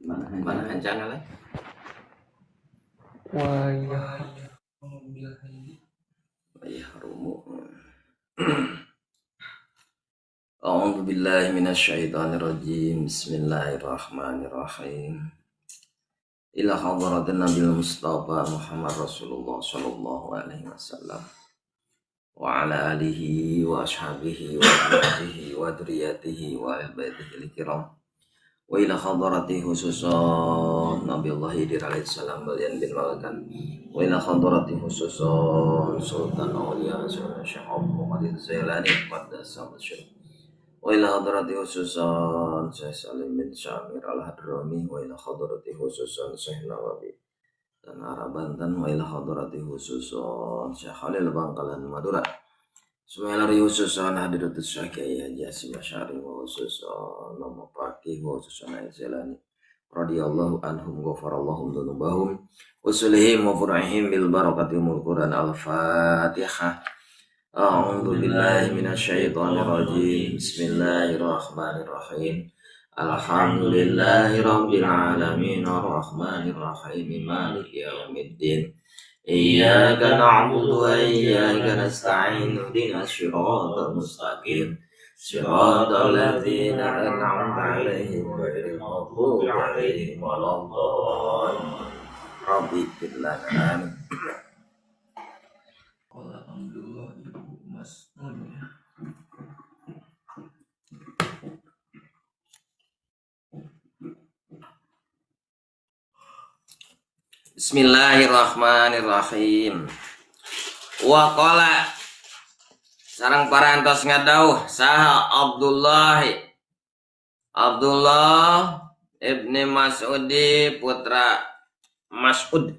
Mana hancana lah. Wayah. Wayah rumu. A'udzu billahi minasyaitonir rajim. Bismillahirrahmanirrahim. Ila hadratin Nabi Mustafa Muhammad Rasulullah sallallahu alaihi wasallam wa ala alihi wa ashabihi wa azwajihi wa dzurriyyatihi wa ahli baitihi kiram. Wa ila hadrati khususan Nabi Allah Khidir alaihi salam balian bin Malakan. Wa ila hadrati khususan Sultan Aulia Syekh Abdul Qadir Jailani Qaddasa Syekh. Wa ila hadrati khususan Syekh Salim bin Syamir Al-Hadrami. Wa ila hadrati khususan Syekh Nawawi dan Arab Banten. Wa ila hadrati khususan Syekh Khalil Bangkalan Madura. Semuanya khususan hadiratus Syekh Kiai Haji Hasyim Asy'ari wa khususan Mama Fakih wa khususan Al-Jailani radhiyallahu anhum ghafarallahu dzunubahum wa sulihim wa fur'ihim bil barakati mul Quran. Al-Fatihah. A'udzu billahi minasyaitonir rajim. Bismillahirrahmanirrahim. Alhamdulillahi rabbil alamin arrahmanir rahim maliki yaumiddin. Iyyaka na'budu wa iyyaka nasta'in ihdinas siratal mustaqim. Siratal ladzina an'amta 'alaihim ghairil maghdubi 'alaihim waladdallin. Rabbi ighfir lana. Amin. Qala Abdullah ibnu Mas'ud. Bismillahirrahmanirrahim. Wa qala sareng parantos ngadauh saha Abdullah Abdullah ibni Mas'udi putra Mas'ud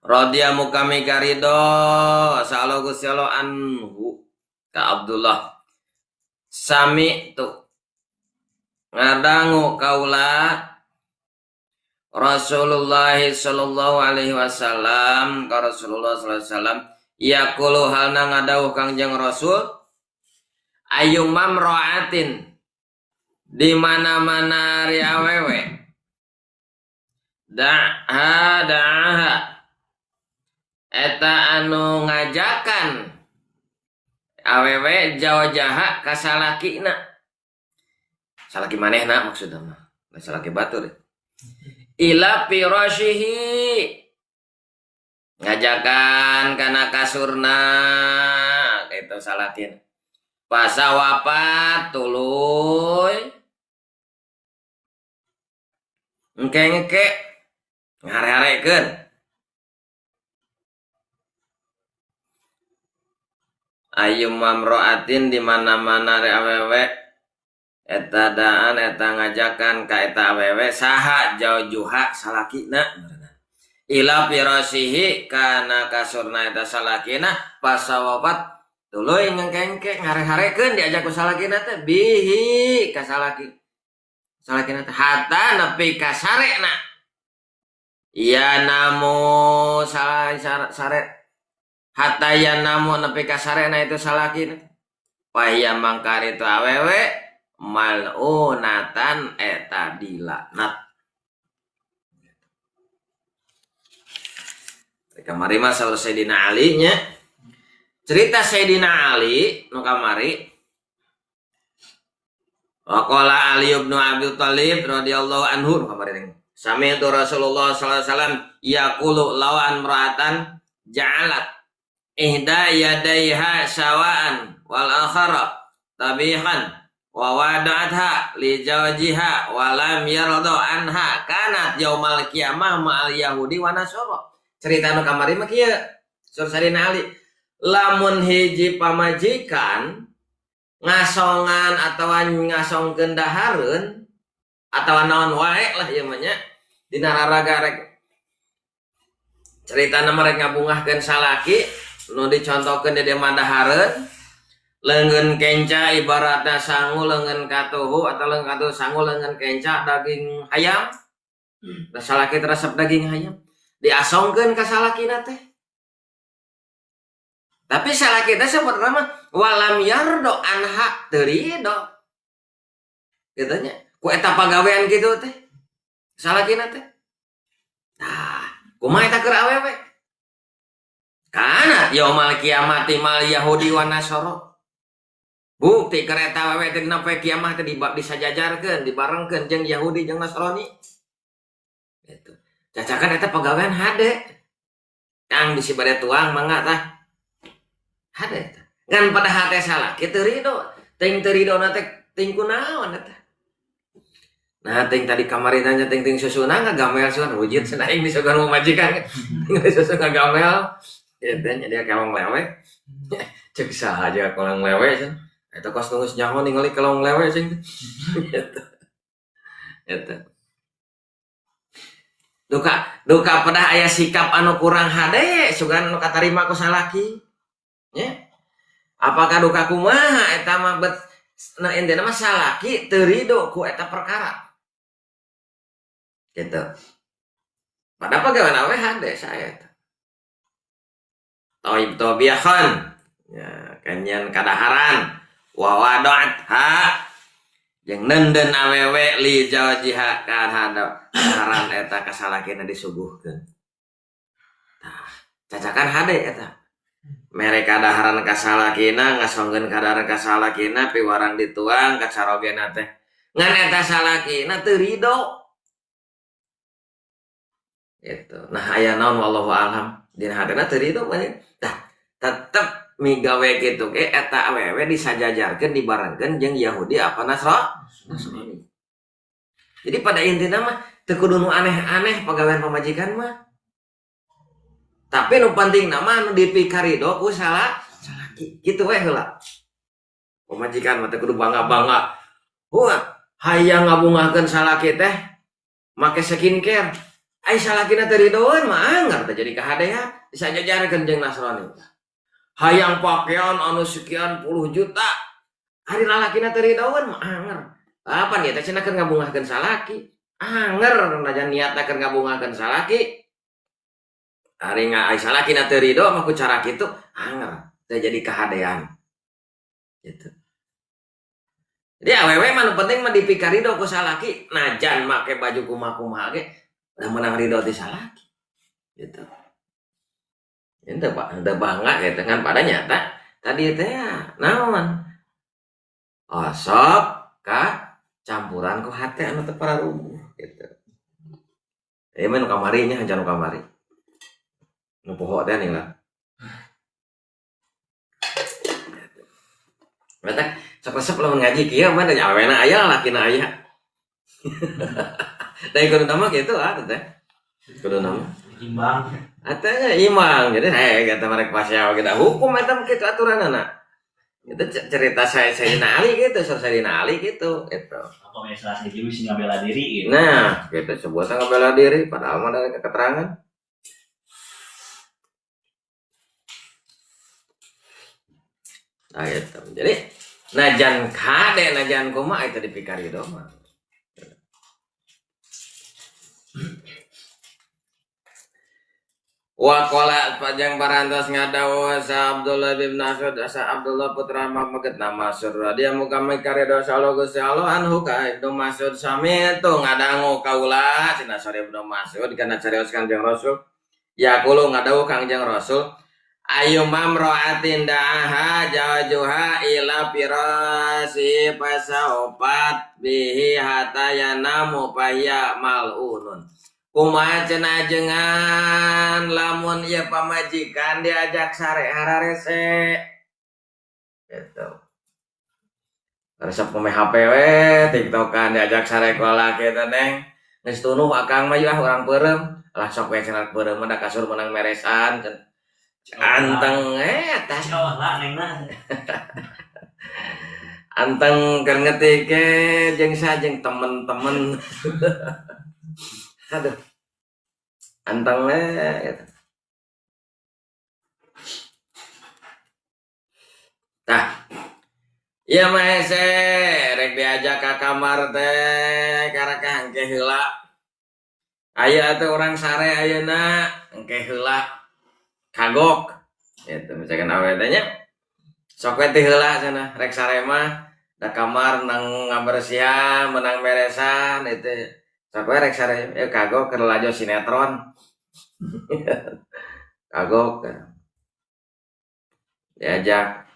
radhiya mukami karido sa'ala Gusti Allah anhu ka Abdullah sami tu ngadangu kaula Rasulullah sallallahu alaihi wasallam ka Rasulullah sallallahu alaihi wasallam yaqulu halna ngadawuh Kangjeng Rasul ayu mamra'atin di mana-mana ari awewe da'ha da'aha eta anu ngajakan awewe jauh-jaha ka salakina salaki manehna maksudna mah salaki batur ila firashihi ngajakan kana kasurna kitu salakin pasawapat tuluy engke-engke ngare-harekeun ayu mamroatin di mana-mana re awewe eta daan eta ngajakan ka eta awewe saha jaujuha salakina ila firasihi kana kasurna eta salakina pasawafat tuluy ngengke-engke ngare-harekeun diajak ku salakina teh bihi ka salaki salakina teh hatta nepi ka sarena ya namu sare hatta ya namu nepi ka sarena itu salakina wahya mangkar itu awewe mal'unatan eta dilaknat. Kamari mah saur Sayyidina Ali nya. Cerita Sayyidina Ali nu kamari. Waqala Ali ibn Abi Thalib radhiyallahu anhu nu kamari ning. Sami'tu Rasulullah sallallahu alaihi wasallam yaqulu lawan imra'atan ja'alat ihda yadaiha sawa'an wal akhara tabihan wa wada'atha li zawjiha wa lam yarda anha kanat yaumal qiyamah ma'al yahudi wa nasara. Cerita nu kamari mah kieu Sur Sayyidina Ali lamun hiji pamajikan ngasongan atawa ngasongkeun dahareun atawa naon wae lah ieu mah nya dina raraga rek ceritana mah rek ngabungahkeun salaki nu dicontohkeun di dieu mah dahareun leungeun kenca ibaratna sangu leungeun katuhu atau leungeun katuhu sangu leungeun kenca daging hayam. Da salaki resep daging hayam diasongkeun ka salakina teh. Tapi salaki teh sabenerna mah walam yardo anha teu rido. Kitu nya. Ku eta pagawean kitu teh. Salakina teh. Tah, kumaha eta keur awewe? Kana yaumal kiamati mal Yahudi wan Nasara. Bukti keur eta awewe teh dina poe kiamah teh disajajarkeun, dibarengkeun jeung Yahudi jeung Nasrani. Gitu. Cacakan eta pagawean hade. Kang bisi bade tuang mangga tah. Hade eta. Ngan pada hate salaki teu rido. Ting teu ridona teh ting kunaon eta. Nah, ting tadi kamari nanya ting ting susuna ngagamel sugan wujud cenah aing disugan pamajikan. Ting susu ngagamel. Eta nya dia kalong lewe. Cek saha aja kalong lewe cenah. Eta kos nunggus nyaho ningali kalong lewe cing. Eta. Eta. Duka pedah aya sikap anu kurang hade sugan nu katarima ku salaki. Nya. Apakah duka kumaha eta mah bet nah intina mah salaki teu rido ku eta perkara. Gitu. Padahal pagawean awe hade saya eta. Toib tobiahan. Ya, kenyan kadaharan wa wada'atha jeung nenden awewe li zawjiha kadaharan eta ka salakina disuguhkeun. Tah, cacakan hade eta. Mere kadaharan ka salakina, ngasongkeun kadaharan ka salakina piwarang dituang ka carogena teh. Ngan eta salakina teu rido. Gitu. Nah, aya naon wallahu alam dina hatena teu rido mah. Tah, tetep migawe kitu ge eta awewe disajajarkeun dibarengkeun jeung Yahudi apa Nasrani. Jadi pada intina mah teu kudu nu aneh-aneh pagawean pamajikan mah. Tapi nu penting mah nu dipikarido ku salaki. Kitu we heula. Pamajikan mah teu kudu bangga-bangga. Wah, hayang ngabungahkeun salaki teh make skincare. Ai salakina teu ridoeun mah anggar teh jadi kahadea disajajarkeun jeung Nasrani. Hayang pakaian anu sekian puluh juta. Ari lalakina teu ridoeun mah anger. Apan ieu teh cenah keur ngabungahkeun salaki. Anger najan niatna keur ngabungahkeun salaki. Ari ai salakina teu rido mah ku cara kitu anger teu jadi kahadean. Gitu. Jadi awewe mah nu penting mah dipikarido ku salaki najan make baju kumaha-kumaha ge udah menang rido ti salaki. Gitu. Ente pak, ente bangga gitu kan pada nyata tadi teh naon? Osok ka campuran ku hate anu teu pararuguh gitu. Ieu mah nu kamari nya hancan nu kamari. Nu poho teh nih lah. Berarti sok resep lamun ngaji kieu mah da awena aya lalakina aya. Da kudu nama kitu ah teh. Kudu nama. Imbang. Atanya imang. Jadi saya kata mereka pasya kita hukum eta kitu aturanana. Itu cerita saya Sayyidina Ali gitu, Sayyidina Ali gitu, itu. Apa misalnya saya bisa ngabela diri gitu. Nah, gitu sebuah ngabela diri padahal mah dari keterangan. Nah, gitu. Jadi najan kade najan kumaha itu dipikari mah. Wa qala pajang parantos ngadawuh sa Abdullah bin Mas'ud sa Abdullah putra Maget nama Mas'ud dia muka mikare dosa Allah Gusti Allah anhu ka Ibnu Mas'ud sami tu ngadangu kaula cenah sore Ibnu Mas'ud kana carios Kanjeng Rasul yaqulu ngadawuh Kanjeng Rasul ayu mamra'atin da'aha jawajuha ila firasi pasaopat bihi hatta yanamu fahiya mal'unun. Kumaha cenah ajengan lamun ieu pamajikan diajak sare hararese gitu. Resep pemain HP we TikTokan diajak sare ku lalaki teh neng. Geus tunuh akang mah yeuh urang peureum. Lah sok we cenah peureum mah da kasur meunang meresan cenah. Anteng eta. Coba neng mah. Anteng keur ngetik ge jeung sa jeung temen-temen. Aduh. Anteng we gitu. Tah. Ieu mah hese rek diajak ka kamar teh karakah engke heula. Aya atuh urang sare ayeuna engke heula. Kagok. Gitu misalkan awe teh nya. Sok we teh heula cenah rek sare mah Da kamar nang ngabersihan, menang beresan itu. Sok we rek sare kagok keur lalajo sinetron. Kagok. Diajak.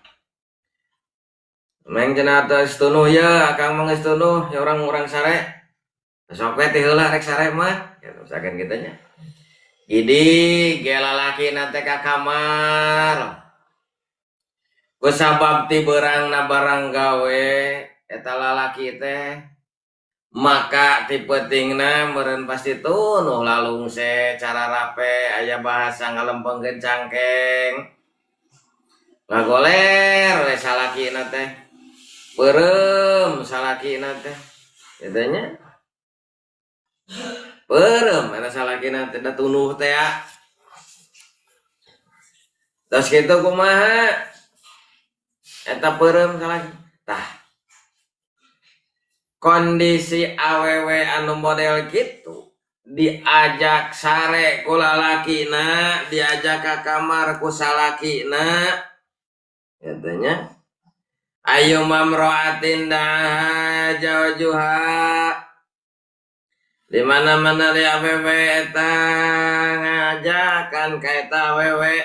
Meng cenah teh geus ye, akang mah geus tunuh, ya urang-urang sare. Sok we ti heula rek sare mah, gitu misalkan kitu nya. Gidig ge lalakina teh ka kamar. Kusabab ti beurangna barang gawe eta lalaki teh maka ti peutingna meureun pasti tunuh lalungse cara rape aya bahasa ngalempengkeun cangkeng. Ngagoler we salakina teh. Beureum salakina teh. Kitu nya. Beureum eta salakina teh da tunuh teh ya. Tos kitu kumaha? Eta peureum salaki. Tah. Kondisi awewe anu model kitu diajak sare ku lalakina, diajak ka kamar ku salakina. Kitu nya. Ayu mamroatin dah jaujuha. Di mana-mana di awewe eta ngajakan ka eta awewe.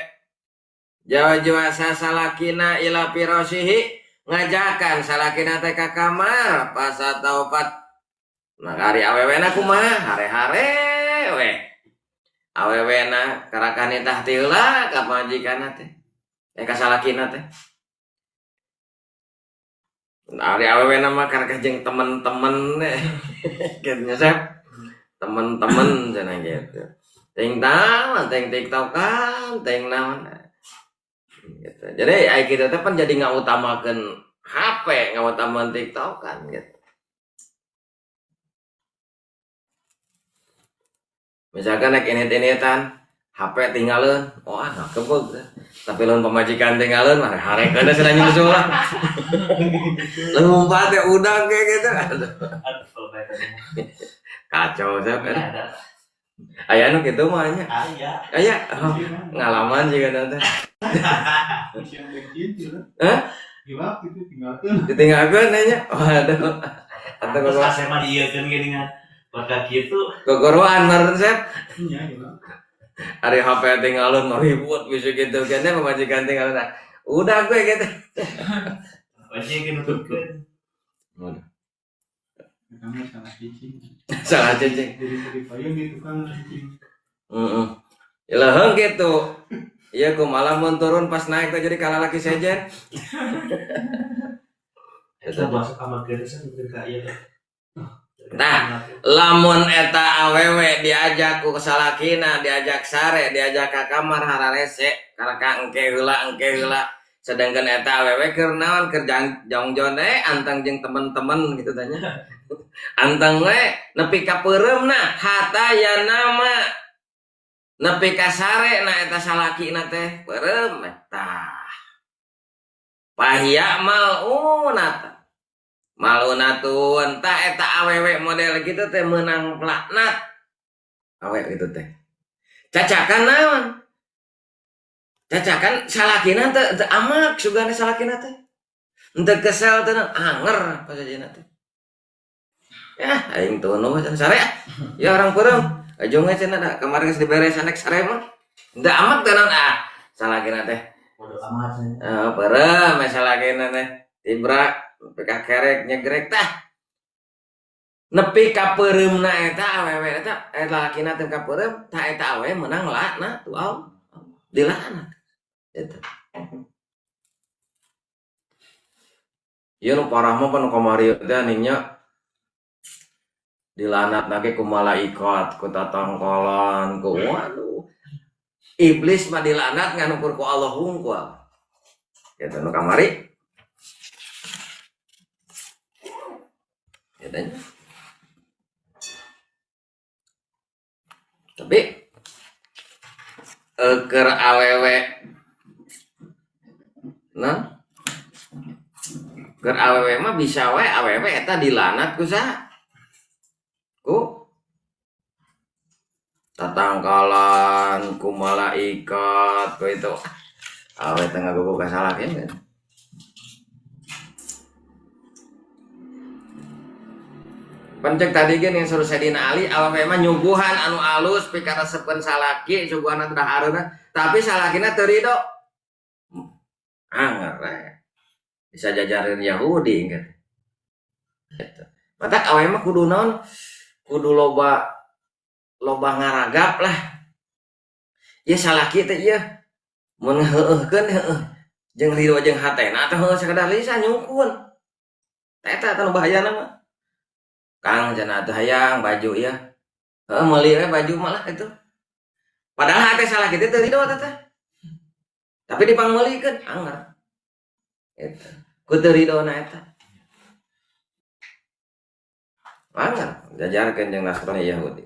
Jauh-jauh salakina ila pirosihi ngajakan salakina teh ka kamar pas taubat. Nah ari awewena kumaha hare-hare we. Awewena karakan tah ti heula ka pamajikanna teh. Ka salakina teh. Nah, ari awewena mah karakah jeung temen-temen kitu nya Sep. Temen-temen cenah gitu. Ting naon, ting TikTokan, ting naon. Gitu. Jadi ai kitu teh pan jadi ngautamakeun HP, ngautamakeun TikTokan gitu. Misalkan naik init-initan, HP tinggalin, oh ah nggak kebeg. Tapi lamun pamajikan tinggalin, mah harekeun cenah nyusul lah. Lompat ya udang kayak gitu. Aduh. Kacau Sep. Aya nu kitu mah nya. Aya. Aya. Oh, ngalaman sih kan teh. Hah? Gila gitu tinggalkeun. Ditinggalkeun nya. Waduh. Atau terus kasih mah diieukeun geuningan warga kitu. Gogoroan meureun Sep. Nya gila. Ari HP tinggalin mah ribut bisa gitu kan ya pamajikan tinggalin. Nah, udah gue gitu. Wajib nutupkeun. Waduh. Kamu salah cicing. Salah cicing. Jadi jadi payung di tukang cicing. Heeh. Leuheung gitu. Iya ku malah mun turun pas naik teh jadi kalah laki sejen. Eta masuk kamar geus teh ka ieu teh. Nah, lamun eta awewe diajak ku salakina, diajak sare, diajak ka kamar hararese, karaka engke heula engke heula. Sedangkan eta awewe keur naon keur jongjon antang jeung temen-temen gitu tanya. Antang we nepi ka peureumna hata ya nama. Nepi ka sare na eta salakina teh peureum eta. Pahia malunat. Malunatun tah eta awewe model gitu teh meunang laknat. Awewe gitu teh. Cacakan naon? Cacakan salakina teh teu amak sugana salakina teh. Henteu kesel teh anger pasajena teh. Yah aing tunuh cenah sare. Ya orang peureum. Ajung we cenah da kamari geus diberesan rek sare mah. Henteu amak teh naon ah salakina teh. Bodoh amat cenah. Heeh peureum we salakina teh. Tibra nepi ka kerek nyegrek tah. Nepi ka peureumna eta awewe eta lalakina teh ka peureum tah eta awewe meunang laknat tu Allah. Dilaknat. Eta. Ieu nu parah mah pan kamari teh nya dilanat nage ku malaikat, ku tatangkolan, ku waduh. Iblis mah dilanat ngan ukur ku Allah hungkul. Eta nu kamari. Eta nya. Tapi keur awewe nah keur awewe mah bisa we awewe eta dilanat ku saha? Ku tatangkalan, ku malaikat, ku itu. Awewe teh ngagogo ka salakina. Pencek tadi ge yang suruh Sayyidina Ali awewe mah nyuguhan anu alus pikaresepeun salaki suguhan anu dahareuna tapi salakina teu rido. Anger bisa jajarin Yahudi kan. Gitu. Matak awewe mah kudu naon? Kudu loba loba ngaragap lah. Ieu salaki teh ieu mun ngaheueuhkeun heueuh jeung rido jeung hatena teh heueuh sakadar lisan nyungkun. Eta teh nu bahayana mah. Kang cenah teh hayang baju ieu. Heueuh meuli we baju mah lah itu. Padahal hate salaki teh teu rido teh. Tapi dipangmeulikeun anger. Eta. Ku teu ridona eta. Anger jajarkeun jeung Nasrani Yahudi.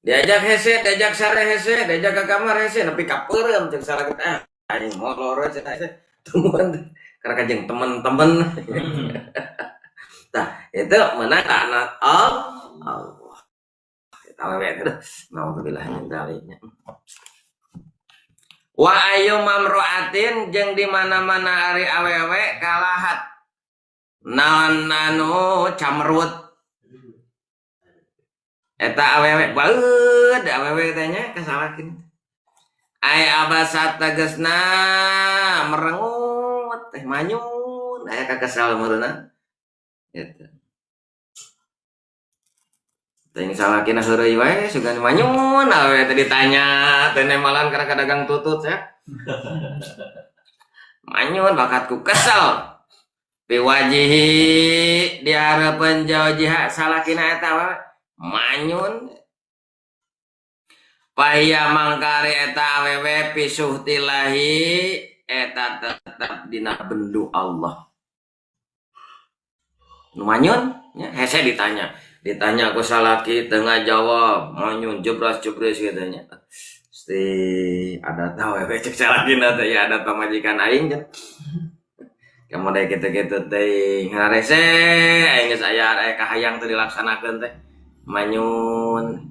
Diajak hese, diajak sare hese, diajak ke kamar hese, nepi ka peureum jeung salaki teh. Aing molor cenah hese. Tungguan karena jeung temen-temen. Nah, itu menang anak Allah. Kita awewe teh. Naudzubillah min dzalik. Wa ayu mamroatin jeung di mana-mana ari awewe kalahat. Naon anu camrut. Eta awewe baeud awewe teh nya kasalakin. Ai abasat tegasna merengut teh manyun aya kakesal meureunna. Gitu. Teh salakina heureuy wae sugan manyun awewe teh ditanya teh nemalan kana kadagang tutut ya. Manyun bakatku kesel. Piwajihi di hareupeun jaujiha salakina eta awewe manyun. Pahia mangkari eta awewe pisuhtilahi eta tetep dina bendu Allah. Nu manyun nya hese ditanya. Ditanya ku salaki teu ngajawab, manyun jebras-jebres kitu nya. Pasti ada tahu we cek salakina teh ya ada pamajikan aing kan. Kemudian kitu-kitu teh ngarese aing geus aya aya kahayang teu dilaksanakeun teh. Manyun.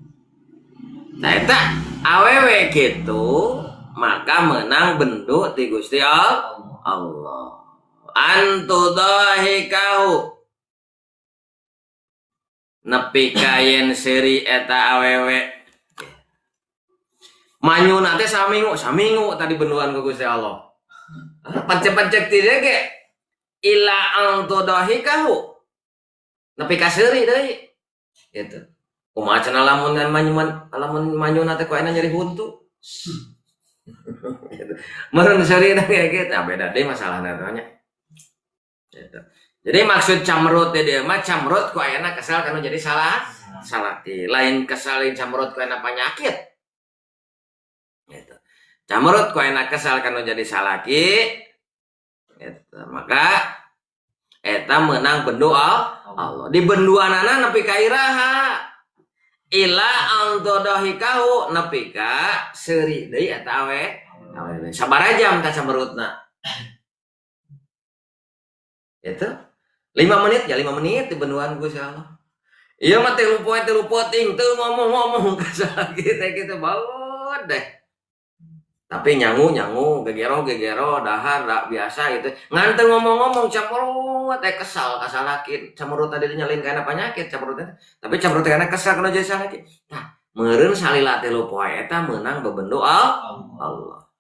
Nah eta awewe kitu maka menang bendu ti Gusti Allah. Antudahikahu nepi ka yen seuri eta awewe. Manyuna teh saminggu, saminggu tadi benduan ku Gusti Allah. Pancek-pancek ti dieu ge ila antudahikahu nepi ka seuri deui. Gitu. Kumaha cenah lamun manyun, lamun manyuna teh ku ayeuna nyeri huntu. Gitu. Meureun seuri teh kayak gitu. Nah, beda deui masalahna teh nya. Gitu. Jadi maksud camrut teh dieu mah camrut ku ayeuna kesal kanu jadi salah, salaki. Lain kesal lain camrut ku ayeuna panyakit. Gitu. Camrut ku ayeuna kesal kanu jadi salaki. Gitu. Maka eta menang bendu Allah. Di benduanana nepi ka iraha. Ila antodahikahu nepi ka seuri deui eta awe. Awewe. Sabaraha jam ta camrutna? Itu 5 menit ya 5 menit di benduan Gusti Allah. Ieu mah tilu poe tilu peuting teu ngomong-ngomong ka salaki teh kitu baud deh. Tapi nyangu-nyangu, gegero-gegero, dahar dak biasa gitu. Ngan teu ngomong-ngomong camrut teh kesal ka salaki. Camrut tadi nyalin kana penyakit camrut teh. Tapi camrut teh kana kesal kana jadi salaki. Tah, meureun salila tilu poe eta meunang bebendu Allah.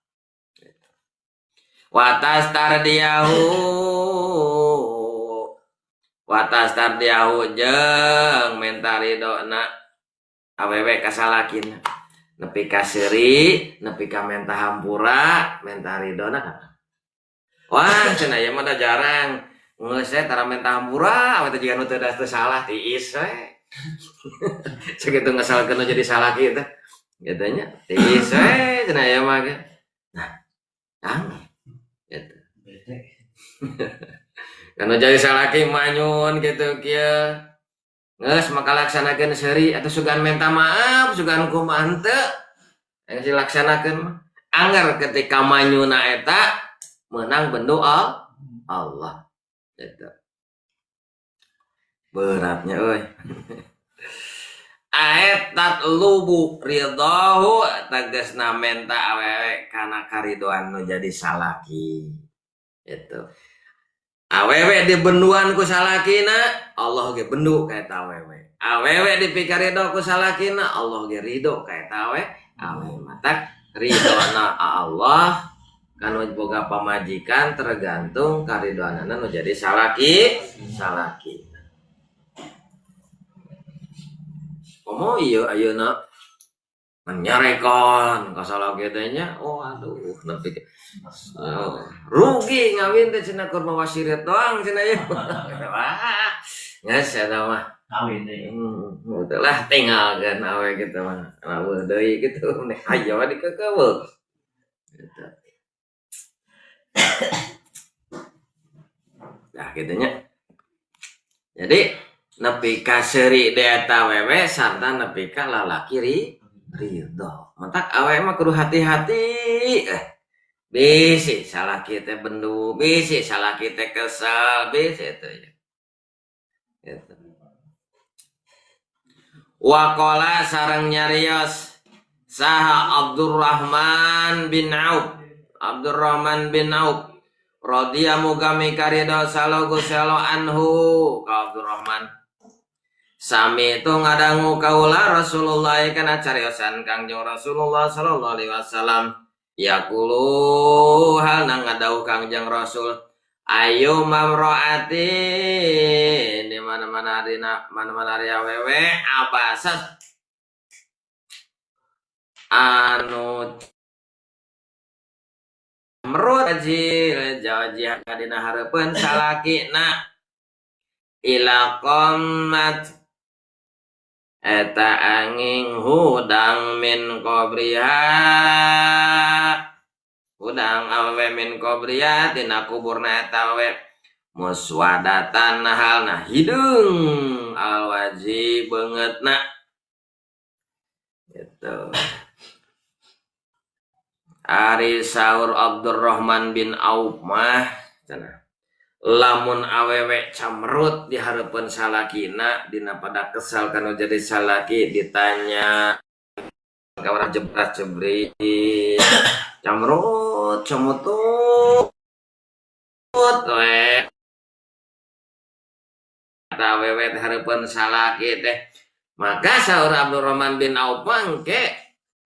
Watas tardiyahu watas tardiyahu jeung menta ridona awewe ka salakina. Nepi ka seuri, nepi ka menta hampura, menta ridona. Wah, cenah ieu mah da jarang. Geus we tara menta hampura, awe teh jiga nu teu salah tiis we. Sakitu ngesalkeun jadi salaki teh. Gitu nya, tiis we cenah ieu mah ge. Nah, aneh. Gitu. Kana jadi salaki manyun gitu kieu. Geus maka laksanakeun seuri atuh sugan menta maaf, sugan kumaha henteu. Geus dilaksanakeun mah. Anger ketika manyuna eta menang bendu Allah. Gitu. Beratnya euy. Aet tatlubu ridhahu tegasna menta awewe kana karidoan nu jadi salaki. Gitu. Awewe dibenduan ku salakina, Allah ge bendu ka eta awewe. Awewe dipikarido ku salakina, Allah ge ridho ka eta awewe. Matak ridhona Allah kanu boga pamajikan tergantung karidhoanana nu jadi salaki salaki. Komo ieu ayeuna menyarekan ka salaki teh nya, oh aduh nepi oh, rugi ngawin teh cenah keur mawa sirit doang cenah ieu. Wah, geus eta mah. Kawin deui. Lah tinggalkeun awe kitu mah. Laweuh deui kitu nek aya mah dikekeuweuk. Gitu. Nah kitu nya. Jadi nepi ka seuri eta wewe sarta nepi ka lalaki ridho. Matak awe mah kudu hati-hati. Bisi salaki teh bendu, bisi salaki teh kesel, bisi itu ya. Gitu. Waqala sareng nyarios saha Abdurrahman bin Auf. Abdurrahman bin Auf radhiya muga mikaridho salogo salo anhu ka Abdurrahman. Sami itu ngadangu kaula Rasulullah kana cariosan Kangjeng Rasulullah sallallahu alaihi wasallam. Yaqulu hal nang ngadawuh Kangjeng Rasul ayu mamraatin di mana-mana dina mana-mana ari awewe abasat anu merut haji jawajih dina hareupeun salakina ila qammat eta angin hudang min qabriha hudang awewe min qabriha tina kuburna eta awewe muswadatan halna hideung alwaji beungeutna gitu. Ari saur Abdurrahman bin Auf mah cenah lamun awewe camrut di hareupeun salakina dina pada kesal kanu jadi salaki ditanya ka urang jebras jebrit camrut cemutut we eta awewe di hareupeun salaki teh maka saur Abdurrahman bin Auf mangke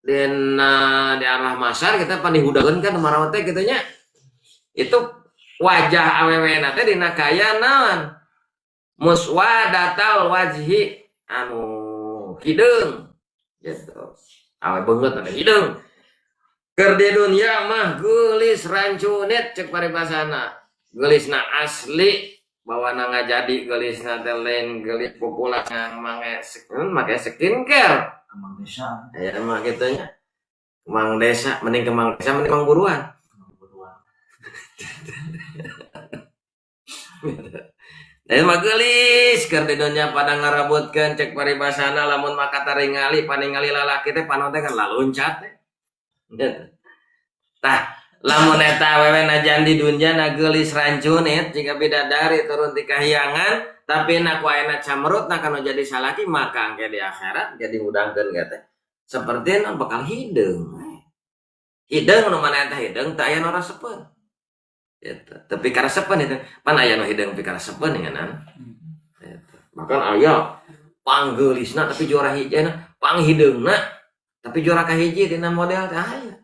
dina di arah masar kita pandihudakeun kan marawa teh kitu nya itu wajah awewe na teh dina kaya naon muswadatal wajhi anu hideung gitu awe beungeut anu hideung keur di dunya mah geulis rancunit cek paribasana geulisna asli bawana ngajadi geulisna teh lain geulis populer yang make skincare kemang desa ya mah kitu nya kemang desa mending kemang desa mending kemang buruan. Dari mah geulis keur di dunya pada ngarebutkeun cek paribasana lamun maka taringali paningali lalaki teh panon teh kan laluncat teh. Tah lamun eta awewe najan di dunya na geulis rancunit jika bidadari turun ti kahyangan tapi na ku ayeuna camrut na kanu jadi salaki maka engke di akhirat jadi hudangkeun ge teh. Sapertina bakal hideung. Hideung nu mana eta hideung teu aya nu rasepeun. Gitu. Tapi karasepeun itu pan aya nu hideung pikarasepeun ngeunaan. Gitu. Bahkan aya panggeulisna tapi juara hiji na, panghideungna tapi juara kahiji dina model teh aya.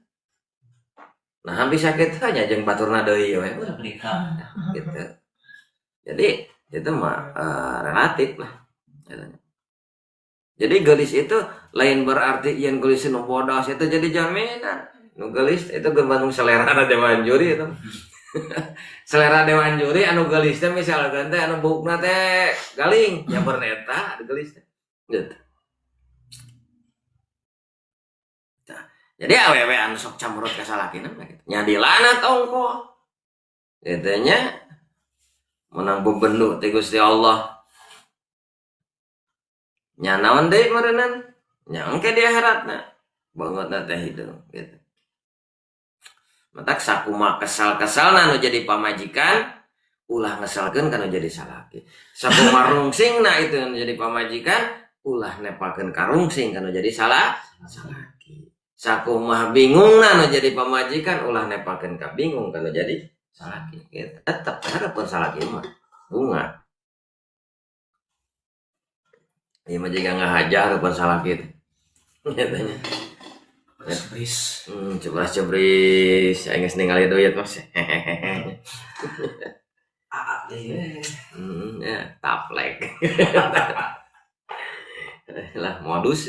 Nah, bisa kitu nya jeung baturna deui we. Gitu. Jadi itu mah relatif lah. Jadi geulis itu lain berarti yen geulis nu bodas itu jadi jaminan. Nu geulis itu geus selera dewan juri itu. Selera dewan juri anu geulis teh misalkan teh anu buukna teh galing nya berneta geulis teh. Gitu. Nah, jadi awewe anu sok camrut ka salakina mah kitu. Nya dilanat ongkoh. Kitu nya menang bebendu ti Gusti Allah. Nya naon deui meureunnan? Nya engke di akhiratna beungeutna teh hideung gitu. Matak sakumaha kesal-kesalna nu jadi pamajikan ulah ngesalkeun kana jadi salaki. Sakumaha rungsingna itu nu jadi pamajikan ulah nepakeun ka rungsing kana jadi salaki. Sakumaha bingungna nu jadi pamajikan ulah nepakeun ka bingung kana jadi Salaki gitu. Tetep hareupeun salaki mah bunga. Ieu mah jiga ngahajar hareupeun salaki teh. Nyatanya. Cebris. Cebris-cebris, aing geus ningali duit mas. Ya, taplek. Lah modus.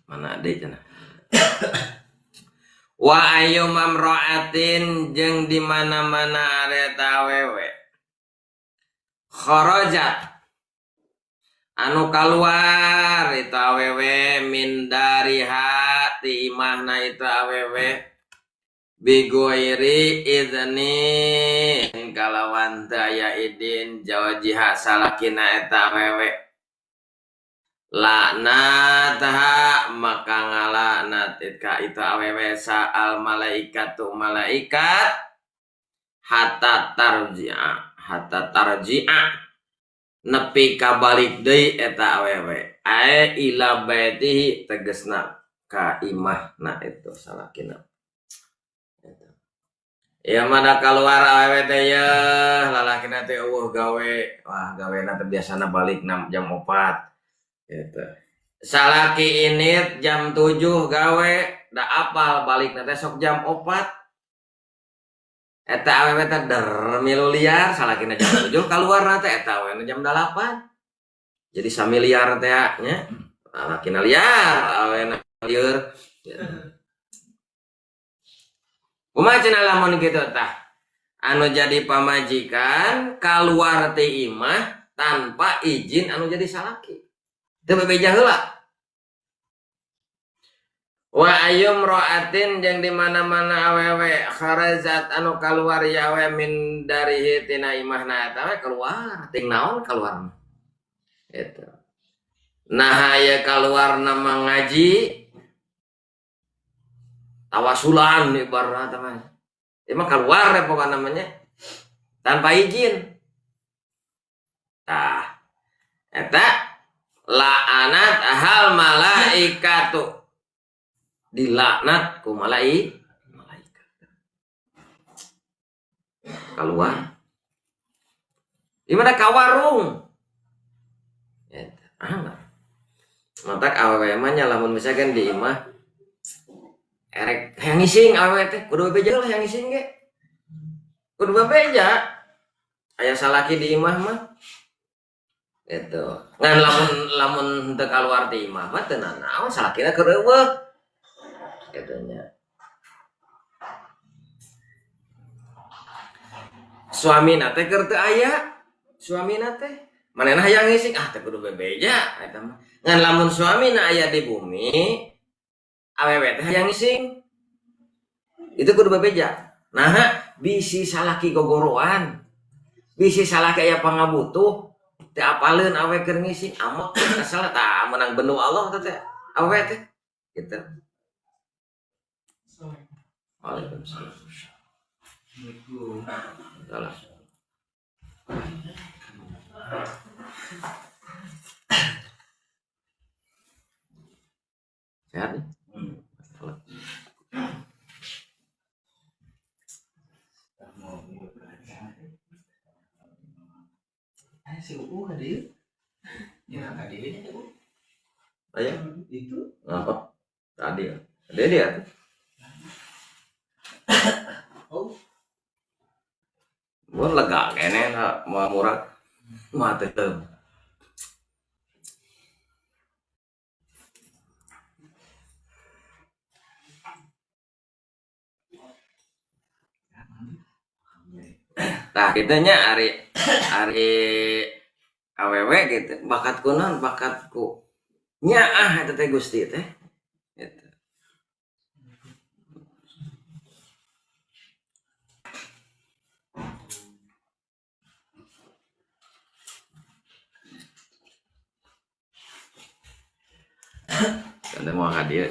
Mana deui cenah. Wa ayu mamra'atin jeung di mana-mana areta awewe. Kharajat anu kaluar itu awewe min dariha ti imahna itu awewe bigoiri idzni kalawan teu aya idin jawajiha salakina eta awewe laknatha maka ngalaknat ka itu awewe saal malaikatu malaikat hatta tarji'a nepi ka balik deui eta awewe ae ila baitihi tegesna ka imahna itu salakina. Ya mana keluar awewe teh yeuh lalakina teh eueuh gawe, wah gawena teh biasana balik 6 jam 4 gitu. Salaki ini jam 7 gawe da apal balikna teh sok jam 4. Eta awewe teh der milu liar salakina jam 7 kaluarna teh eta awewe jam 8. Jadi samiliar teh nya. Salakina liar, awena lieur. Kumaha cenah lamun kitu tah? Anu jadi pamajikan kaluar ti imah tanpa izin anu jadi salaki. Teu bebeja heula. Wa ayyum ra'atin jeung di mana-mana awewe kharajat anu kaluar ya awe min darihi tina imahna eta we keluar ting naon kaluar eta. Nah aya kaluarna mah ngaji tawasulan ibaratna teh mah. Ieu mah kaluar we pokona namanya tanpa izin. Tah eta la'anat hal malaikatu dilaknat ku malaikat keluar di mana ka warung eta ah matak awewe mah nya lamun misalkan di imah erek hayang ngising awewe teh kudu bebeja lah hayang ngising ge kudu bebeja aya salaki di imah mah gitu ngan lamun henteu kaluar ti imah mah teu nanaon salakina keur eueuh katanya. Suamina teh keur teu aya, suamina teh manehna hayang ngising ah teh kudu bebeja eta mah. Ngan lamun suamina aya di bumi, awewe teh hayang ngising. Itu kudu bebeja. Naha bisi salaki gogoroan. Bisi salaki aya pangabutuh, teu apaleun awe keur ngising, amok kesel tah menang bendu Allah teh awewe teh. Gitu. Waalaikumsalam. Salah. Sehat nih? Si UU hadir? Ya hadir. Ayah? Itu? Apa? Tadi ya. Ada dia tuh. Oh. Mun lega kene mau murah. Mah teh. Tah kitu nya ari awewe gitu, bakat ku naon, bakat ku nyaah eta teh Gusti teh. Gitu. Anda mau hadiah?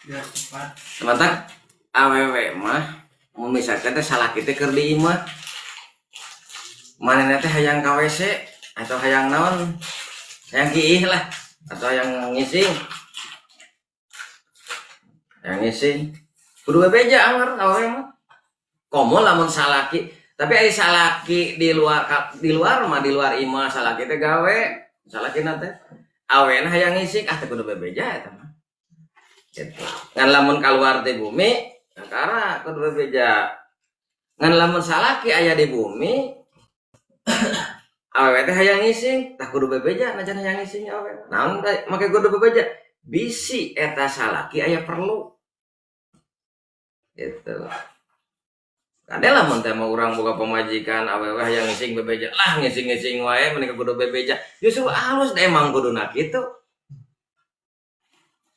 Biar cepat. Sementara awewe mah mun misalkan teh salaki teh keur di imah. Manehna teh hayang ka WC atau hayang naon? Hayang kiih lah atau hayang ngising. Hayang ngising. Kudu bebeja anger awewe mah. Komo lamun salaki, tapi ari salaki di luar mah di luar imah salaki teh gawe, salakina teh awena hayang ngising ah teh kudu bebeja eta mah. Gitu. Ngan lamun kaluar ti bumi, angkara kudu bebeja. Ngan lamun salaki aya di bumi, awewe teh hayang ngising, tah kudu bebeja najan hayang ngising awewe. Naon make kudu bebeja? Bisi eta salaki aya perlu. Gitu. Kade lamun teh mah urang boga pamajikan awewe hayang ngising bebeja, lah ngising-ngising wae mending kudu bebeja. Justru halus da emang kuduna kitu.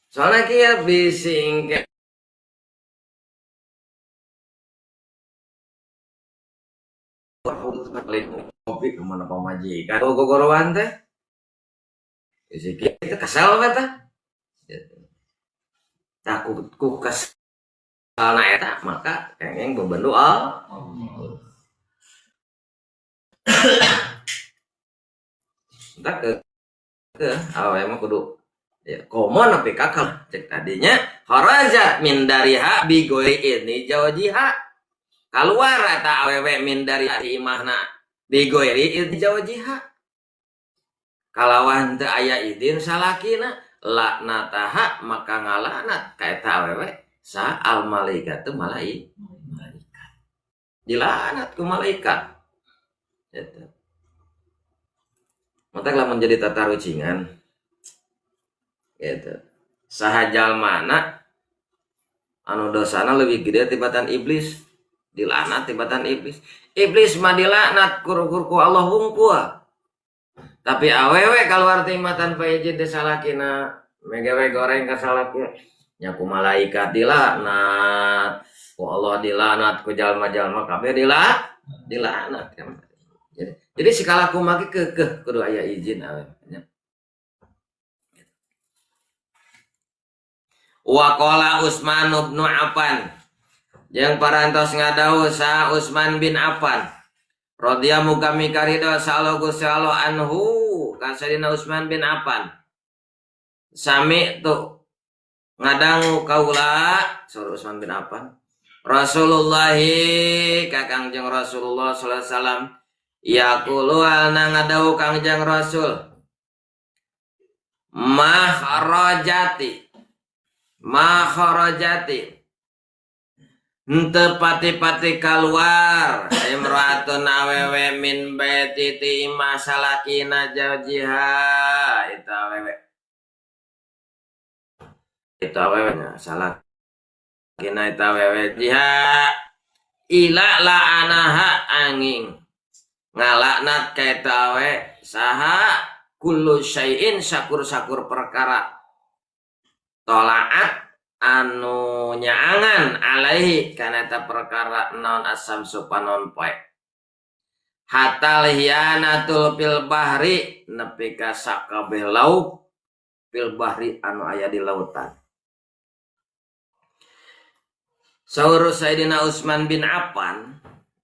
Soalnya kieu bisi engke kopi kemana pamajikan oh gogorowan teh. Bisi kieu kesel we teh. Gitu. Tah ku kesel na eta maka kengeng bebendu Allah. Entah ke awewe mah kudu ya komo nepi ka cek tadinya kharajat min dariha bi ghairi idni zawjiha. Kaluar eta awewe min dari imahna bi ghairi idni zawjiha. Kalawan teu aya idin salakina laknataha maka ngalaknat ka eta awewe sa al malaikatu malaikat. Dilaknat ku malaikat. Eta. Matak lamun jadi tatarucingan. Gitu. Saha jalmana anu dosana leuwih gede tibatan iblis, dilaknat tibatan iblis. Iblis mah dilaknat kur-kur ku Allah hungkul. Tapi awewe kaluar ti imah tanpa izin teh salakina, megawe goreng ka salakina. Nya ku malaikat dilaknat, ku Allah dilaknat, ku jalma-jalma kabeh dilaknat. Jadi sikala kumaha ge keukeuh kudu aya izin awewe nya. Wa qala Utsman bin Affan jeung parantos ngadawuh sa Utsman bin Affan radhiyallahu kami karidho sallallahu Gusti Allah anhu ka Sayyidina Utsman bin Affan sami tu ngadangu kaula saur Utsman bin Affan Rasulullah ka Kangjeng Rasulullah sallallahu alaihi wasallam yaqulu alna ngadawuh Kangjeng Rasul makharajati henteu pati-pati kaluar imra'atun awewe min baiti ti imah salakina zawjiha eta awewe eta awewe nya salakina eta awewe jiha ila la'anaha angin ngalaknat ka eta awewe saha kullu syai'in sakur-sakur perkara tolaat anu nyaangan alaihi kana eta perkara naon asam supanon poe hatal hianatul fil bahri nepi ka sakabeh lauk fil bahri anu aya di lautan. Saur Sayyidina Utsman bin Affan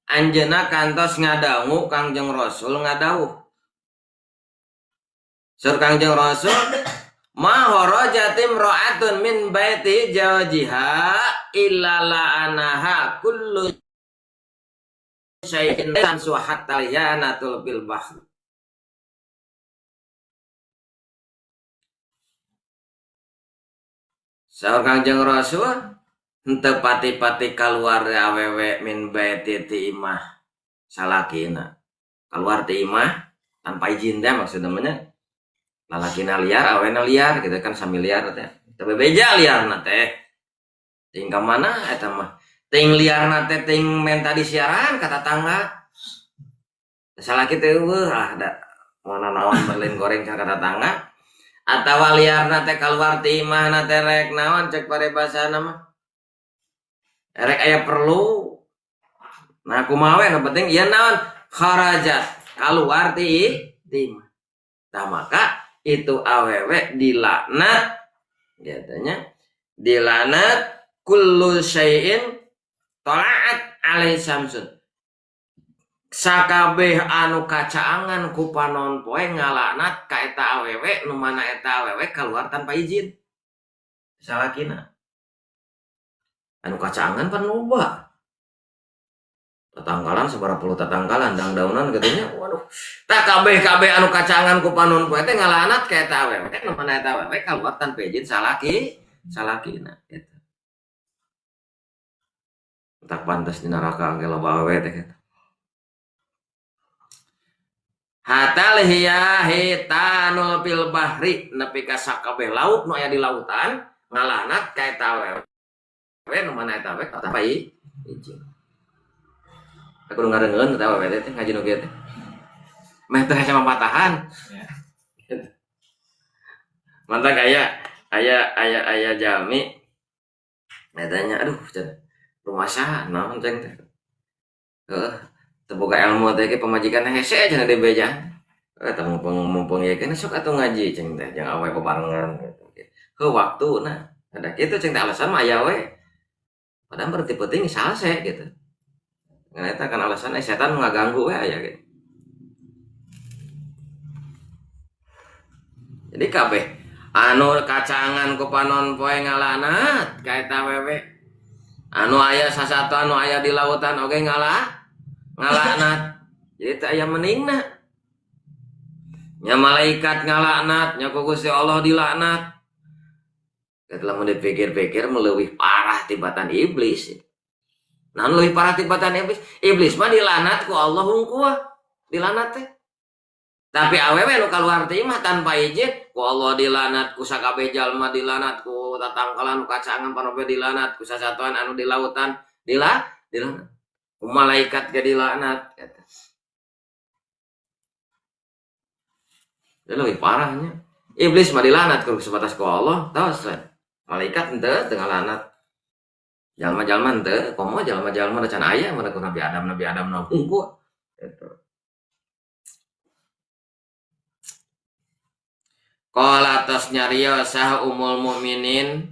anjeunna kantos ngadangu Kangjeng Rasul ngadawuh. Saur Kangjeng Rasul ma kharajat imra'atun min baiti zawjiha illa la'anaha kullu syai'in hatta yanatul bil bahr. Saur Kangjeng Rasul henteu pati-pati kaluar awewe min baiti ti imah salakina. Kaluar ti imah tanpa izin teh maksudna mah. Lalakina liar, awena liar, gitu kan sami liar teh. Teu bebeja liarna teh. Ting ka mana eta mah? Ting liarna teh ting menta disiaran ka tatangga. Salaki teh eueuh ah da moal naon lain goreng ka tatangga. Atawa liarna teh kaluar ti imahna teh rek naon cek paribasana mah. Rek aya perlu. Nah kumaha we nu penting ieu naon? Kharajat, kaluar ti imah. Tah maka Itu awewe dilaknat katanya dilaknat kullu syai'in tola'at alaihi samsun. Sakabeh anu kacaangan ku panon poe ngalaknat ka eta awewe nu mana eta awewe keluar tanpa izin. Salakina. Anu kacaangan pan loba. Tatangkalan sabaraha puluh tatangkalan dangdaunan katanya waduh. Tak kabeh-kabeh anu kacaangan ku panon poe teh ngalaknat ka eta awewe nu mana eta awewe keluar tanpa izin salakina gitu. Tak pantas di neraka engke loba awewe teh gitu. Hatal hiya hitanul fil bahri nepi ka sakabeh laut nu aya di lautan ngalanat ka eta awewe nu mana eta awewe tanpa izin. Aku ngadengeun eta awewe teh ngaji nu kieu teh. Meh teh sama patahan. Ya. Mantap aya jalmi etanya aduh cenah rumasa naon ceng teh. Heuh. Teu boga ilmu teh ke pamajikan hese cenah dibeja. Eta mumpung ieu keneh sok atuh ngaji ceng teh jeung awewe bebarengan gitu. Heuh waktuna ada kitu ceng teh alasan mah aya we. Padahal berarti penting salse gitu. Ngan eta kan alasan setan ngaganggu we aya gitu. Jadi kabeh anu kacangan ku panon poe ngalanat ka eta awewe. Anu aya sasatu anu aya di lautan oge ngalaknat. Jadi teu aya meningna. Nya malaikat ngalaknat, nya ku Gusti Allah dilaknat. Eta lamun dipikir-pikir leuwih parah tibatan iblis. Naon leuwih parah tibatan iblis? Iblis mah dilaknat ku Allah hungkul. Dilaknat teh. Tapi awewe nu kaluar teh mah tanpa izin ku Allah dilaknat, ku sakabeh jalma dilaknat, ku tatangkalan nu kacangan panope dilaknat, ku sasatuan anu di lautan dilaknat. Malaikat ge dilaknat eta. Lebih parahnya. Iblis mah dilaknat ku sebatas ku Allah, tos. Malaikat henteu teu ngalanat. Jalma-jalma henteu, komo jalma-jalma da can aya mun ku Nabi Adam na hungkul. Eta. Qala tos nyarios saha ummul mukminin.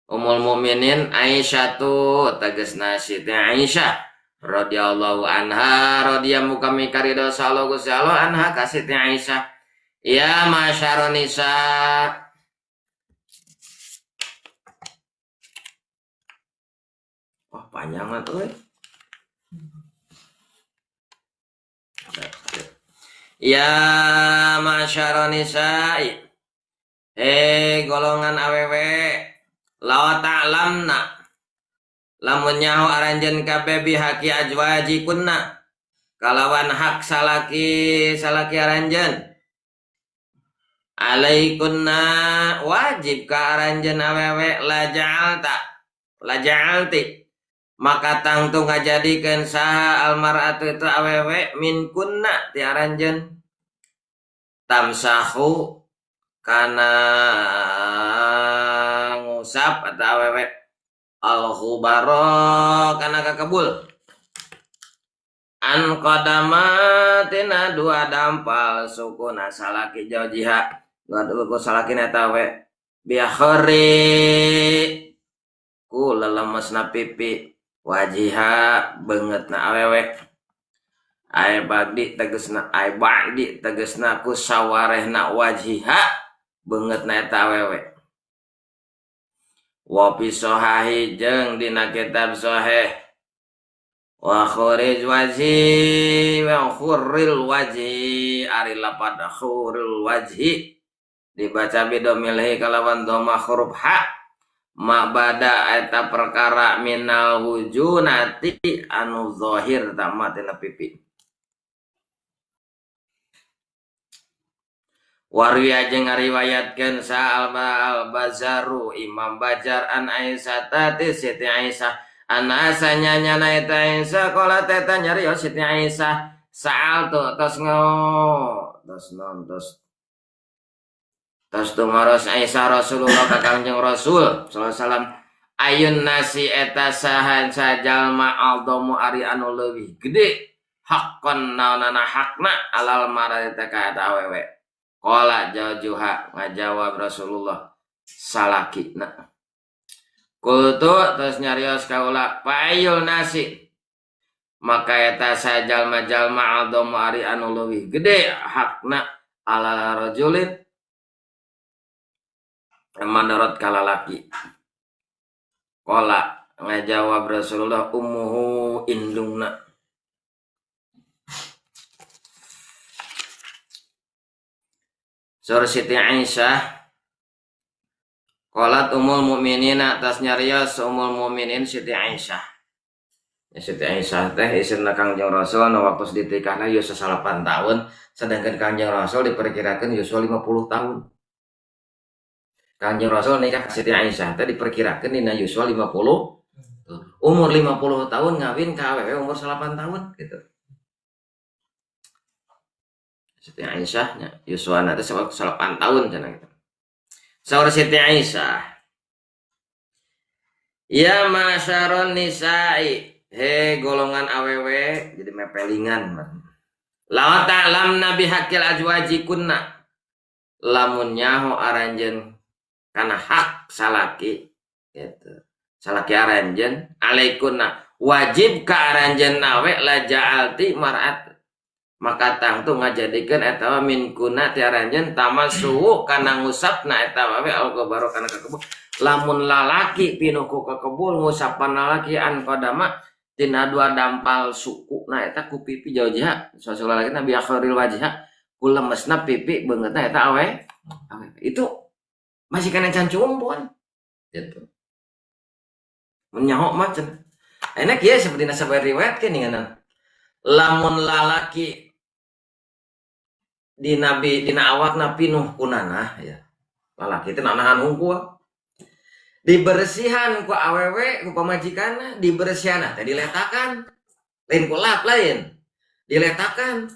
Ummul Mukminin Aisyah tu tegasna Siti Aisyah radhiyallahu anha radhiya muka mikaridho sallallahu Gusti Allah anha ka Siti Aisyah ya masyarun nisa wah panjang atuh euy. Ya masyarun nisa golongan awewe lawa ta'lamna lamun nyaho aranjeun kabeh bihaqi azwajikunna kalawan hak salaki salaki aranjeun alaikunna wajib ka aranjeun awewe la ja'alta la ja'alti maka tangtu ngajadikeun saha almar'atu itu awewe min kunna ti aranjeun tamsahu kana ngusap atau awewe al-khubaro kana kakebul an qadamatina dua dampal sukuna salaki jaujiha dua ku salakina eta we biakhri ku lelemesna pipi wajiha beungeutna awewe ai badi tegesna ai badi tegesna ku sawarehna wajiha beungeutna eta awewe wa fi sahihi jeung dina kitab sahih wa khurij wajhi wa khurril wajhi ari lapad khurril wajhi dibaca bidomilhi kalawan dhamma huruf ha ma bada eta perkara minal wujunati anu zahir tama tina pipi Warwiya jeung ngariwayatkeun sa al-Bazaru Imam Bajar an Aisyah tati Siti Aisyah anasa nyanyana eta Aisyah qala teta nyarios Siti Aisyah sa'al tu tos ngo tos non tos tos tumaros Aisyah Rasulullah ka Kangjeng Rasul sallallahu alaihi wasallam ayun nasi eta saha sajalma aldamu ari anu leuwih gede haqqan naonana hakna alal marati ka eta awewe. Qala jaujuha ngajawab Rasulullah salakina. Qultu terus nyarios kaula fa ayyul nasi maka eta sajalma-jalma adamu ari anu leuwih gede hakna ala rajulin menurut kalalaki. Qala ngajawab Rasulullah ummuhu indungna. Surah Siti Aisyah qalat ummul mukminina tas nyarios ummul mukminin Siti Aisyah. Ya, Siti Aisyah teh istrina Kangjeng Rasul nu waktu ditikahna yuswa 8 tahun, sedangkan Kangjeng Rasul diperkirakan yuswa 50 tahun. Kangjeng Rasul nikah ka Siti Aisyah teh diperkirakan dina yuswa 50. Umur 50 tahun ngawin ka awewe umur 8 tahun gitu. Siti Aisyah nya yuswana teh 8 tahun cenah gitu. Saur Siti Aisyah, ya masyaron nisa'i, he golongan awewe jadi mepelingan. La ta'lam nabi hakil azwaji kunna, lamun nyaho aranjeun kana hak salaki gitu. Salaki aranjeun alaikunna wajib ka aranjeun awe la ja'alti mar'at, maka tangtu ngajadikeun eta min kuna ti aranjeun tamassu kana ngusapna eta wae al-ghabaru kana kakebul. Lamun lalaki pinuh ku kakebul ngusapan lalaki an qadama tina dua dampal suku na eta ku pipi jauh jiha suatu lalaki nabi akhiril wajha ku lemesna pipi beungeutna eta awe awe itu masih kana can cumpon gitu menyaho mah cenah. Enak ya seperti nasabah riwayat ke ninganan lamun lalaki di nabi dina awakna pinuh kunana ya lalaki teh nanahan hungkul dibersihan ku awewe ku pamajikanna dibersihanna teh diletakan lain ku lap lain diletakan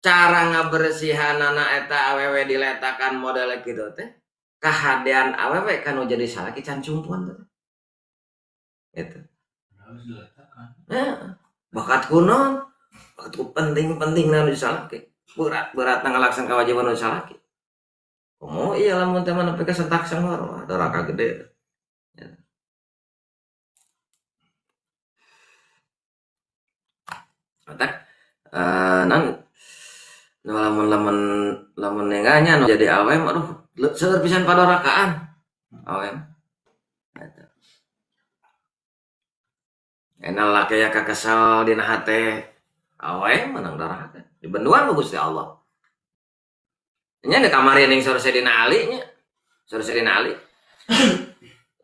cara ngabersihanana eta awewe diletakan model kitu teh kahadean awewe kanu jadi salaki can cumpon teh gitu harus diletakan. Nah, bakat kunon bakat ku penting-penting nu salaki berat-berat ngalaksan kewajiban nu salaki. Oh iya lamun teh mah nepi ka sentak sengor wah doraka gede. Ya. Otak nan lamun lamun lamun nengahnya nu jadi awem aduh seueur pisan padorakaan awem. Eta. Enal laki ya kakesel dina hate awem menang doraka. Di benduan ku Gusti Allah. Nya di kamari ning Sur Sayyidina Ali nya. Sur Sayyidina Ali.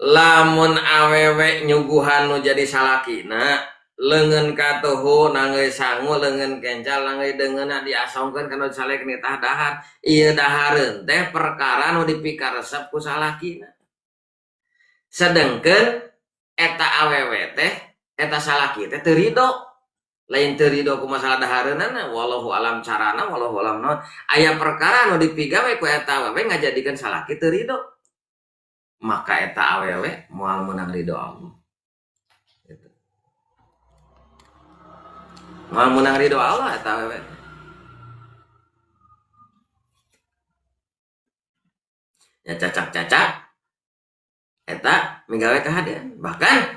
Lamun awewe nyuguhan nu jadi salakina, leungeun katuhu nangeui sangu, leungeun kencal nangeui deungeunna diasongkeun kana salek nitah dahar. Ieu dahareun teh perkara nu dipikaresep ku salakina. Sedengkeun eta awewe teh eta salaki teh teu rido. Lain teu rido ku masalah dahareunana wallahu alam carana wallahu alam naon aya perkara nu dipigawe ku eta awewe ngajadikeun salaki teu rido maka eta awewe moal meunang rido Allah gitu. Moal meunang rido Allah eta awewe ya cacak-cacak eta migawe kahadean bahkan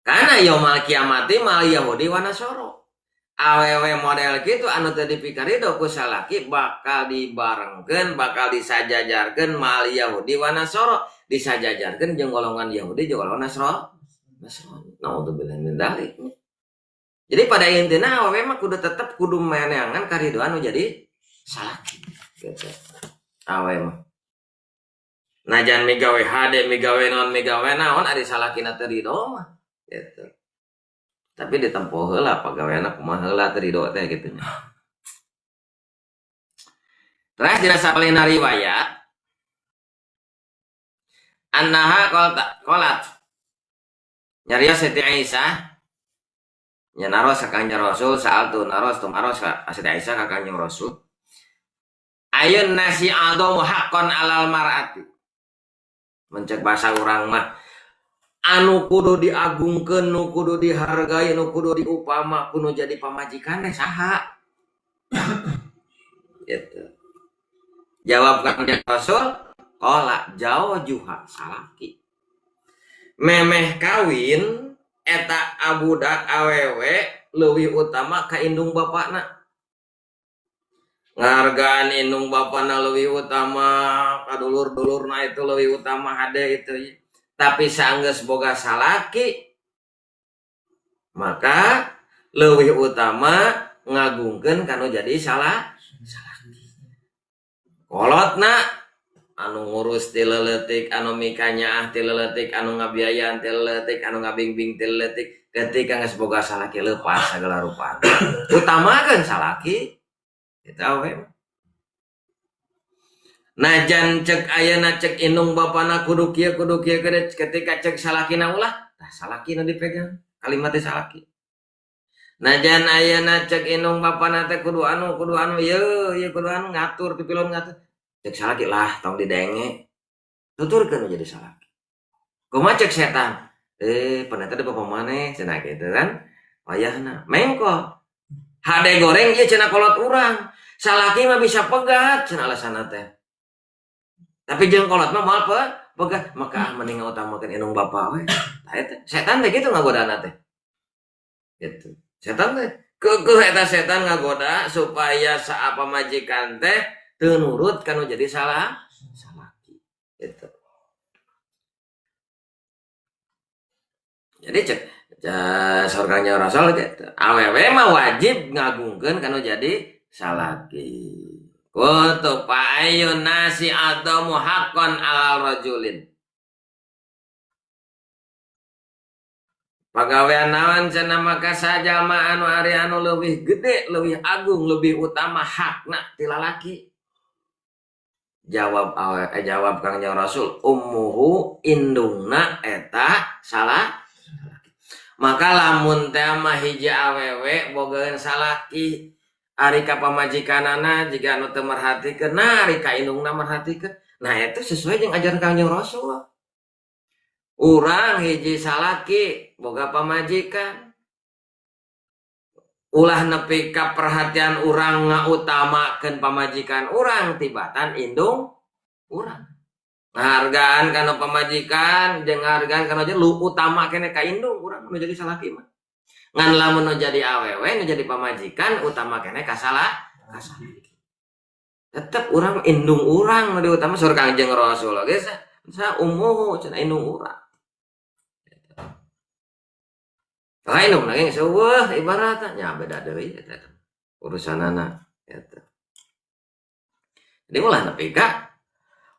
karena yaumal kiamati mal Yahudi wa Nasoro. Awewe model kitu anu teu dipikarido ku salaki bakal dibarengkeun, bakal disajajarkeun mal Yahudi wa Nasoro, disajajarkeun jeung golongan Yahudi jeung golongan Nasrani. Naudzubillah min dzalik. Jadi pada intina awewe mah kudu tetep kudu meneangan karidoan nu jadi salaki gitu. Awewe mah. Najan migawe hade, migawe naon, migawe naon ari salakina teu rido mah. Gitu. Tapi ditempo heula pagaweana kumaha heula teu rido teh kitu nya. Terus dina sapalihna riwayat annaha qalat nyarios Siti Aisyah nya naros ka Kangjeng Rasul sa'altu naros tumaros ka Siti Aisyah ka Kangjeng Rasul ayun nasi adamu haqqan alal mar'ati mencek bahasa urang mah anu kudu diagungkeun, nu kudu dihargai, nu kudu diupama, kudu jadi pamajikan teh saha? Gitu. Jawab Kangjeng Rasul, qala jaujuha salaki. Memeh kawin eta abudak awewe leuwih utama ka indung bapana. Ngahargaan indung bapana leuwih utama ka dulur-dulurna itu leuwih utama hade itu. Tapi saenggeus boga salaki maka leuwih utama ngagungkeun kanu jadi salaki. Kolotna anu ngurus ti leuletik, anu mikanyaah ti leuletik, anu ngabiayaan ti leuletik, anu ngabingbing ti leuletik, ketika geus boga salaki leupas sagala rupa. Utamakeun salaki eta awewe. Najan cek ayeuna cek indung bapana kudu kieu ketika cek salakina ulah, tah salakina dipegang, kalimat teh salaki. Najan ayeuna cek indung bapana teh kudu anu ieu kudu anu ngatur pipilon ngatur. Cek salaki lah tong didenge. Tuturkeun jadi salaki. Kumaha cek setan? Pan eta teh bapa maneh cenah kitu kan. Wayahna mengko. Hade goreng ieu cenah kolot urang. Salaki mah bisa pegat cenah alasanna teh. Tapi jeung kolot mah moal pegat, maka mending ngautamakeun indung bapa we. Tah eta setan teh kitu ngagodana teh. Gitu. Setan teh keukeuh eta setan ngagoda supaya saapa majikan teh teu nurut kanu jadi salaki. Gitu. Jadi cek saur Kangjeng Rasul gitu. Awewe mah wajib ngagungkeun kanu jadi salaki. Kutu fa'ayyun nasi adamu haqqan 'alal rajulin. Pagawean naon cenah maka sajalma anu ari anu leuwih gede, leuwih agung, leuwih utama hakna ti lalaki. Jawab jawab Kangjeng Rasul, ummuhu indungna eta salah. Maka lamun teh mah hiji awewe bogaeun salaki, ari ka pamajikanana jiga anu teu merhatikeun, nah ari ka indungna merhatikeun. Nah eta sesuai jeung ajaran Kangjeng Rasul. Urang hiji salaki boga pamajikan, ulah nepi ka perhatian urang ngautamakeun pamajikan urang tibatan indung urang. Ngahargaan kana pamajikan jeung ngahargaan kana jeung lu utama keneh ka indung urang nu jadi salaki mah. Ngan lamun nu jadi awewe nu jadi pamajikan utama keneh ka salaki. Tetep urang indung urang nu diutama saur Kangjeng Rasul geus sa ummuhu cenah indung urang. Lain dong, lagi seueuh ibaratnya nya beda deui eta urusanana eta. Jadi ulah nepi ka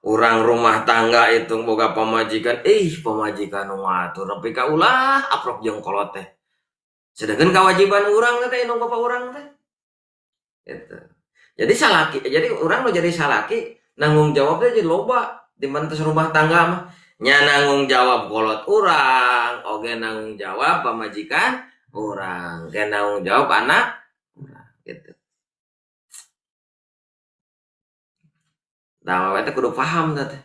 urang rumah tangga itu boga pamajikan, pamajikan nu ngatur nepi ka ulah aprok jeung kolot teh. Sedangkan kewajiban urang teh indung bapa urang teh. Eta. Jadi salaki, jadi urang nu jadi salaki nanggung jawab teh jadi loba di mana teh rumah tangga mah. Nya nanggung jawab kolot urang, oge nanggung jawab pamajikan urang, ge nanggung jawab anak urang gitu. Nah, eta kudu paham teh.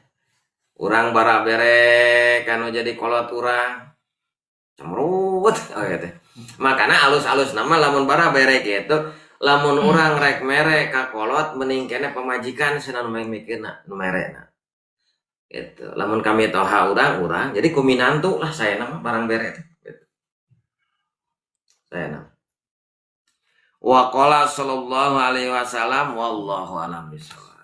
Urang bara bere kanu jadi kolot urang. Cemrut oge teh. Makana alus-alus nama lamun bara bere kitu, lamun urang rek mere ka kolot mending keneh pamajikan cenah nu mikirna, nu merena. Gitu. Lamun kami toha urang jadi kuminantu lah saya nama barang bere gitu. Saya nama. Wa qala sallallahu alaihi wasallam wallahu alam bisawab.